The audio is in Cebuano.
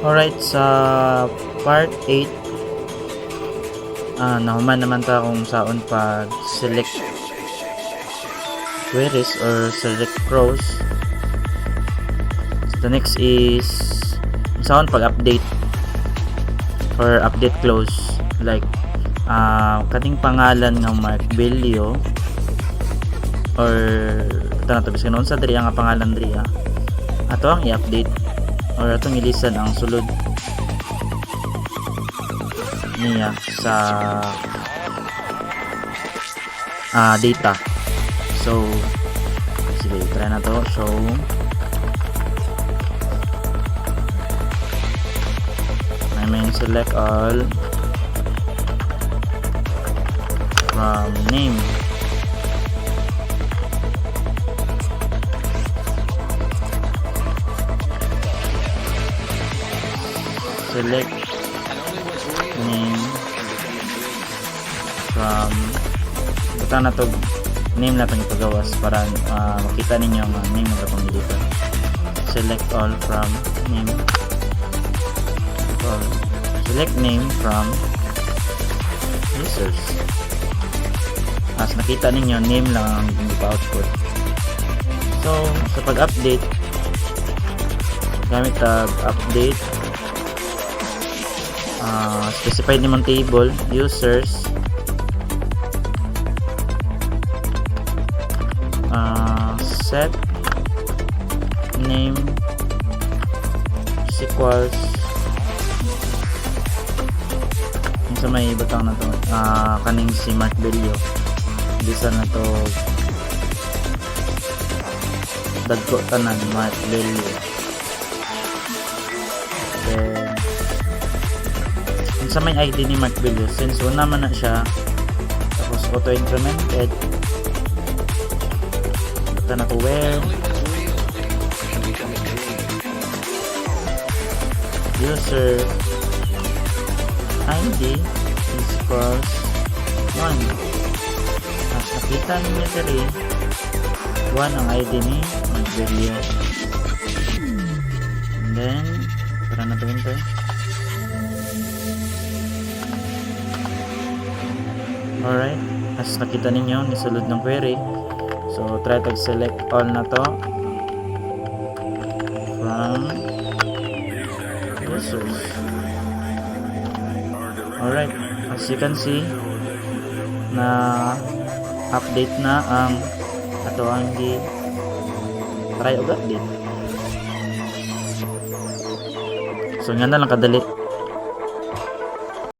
Alright, sa part 8, nahuman naman ta kung saon pag select queries or select rows. So, the next is saon pag update or update close, like kaning pangalan nga Mark Bello or ito na to, biskan unsa diri ang pangalan diri, ato ang i-update or atong ilisan ang sulod niya sa data. So sige, try na to. So I mean, select all from name, select name from, butang na to, name na itong ipagawas para makita ninyo ang name na itong dito. Select all from name, all, select name from users. As nakita ninyo, name lang ang ipa-output. So sa pag-update, gamit tag update, specified nimong table users, set name equals yung sa may butang na to, kaning si Mark Bello, bisa na to dagko tanan Mark Bello. Then sa may ID ni Mark Bello, since una man na siya tapos auto incremented, basta na to where user ID is equals 1. As nakita ninyo diri, 1 ang ID ni Mark Bello. And then tara na to enter. Alright, as nakita ninyo, nisulod ng query. So, try tag select all na to from users. Alright, as you can see, na update na ang ato ang gi try og update. So, nga na lang kadali.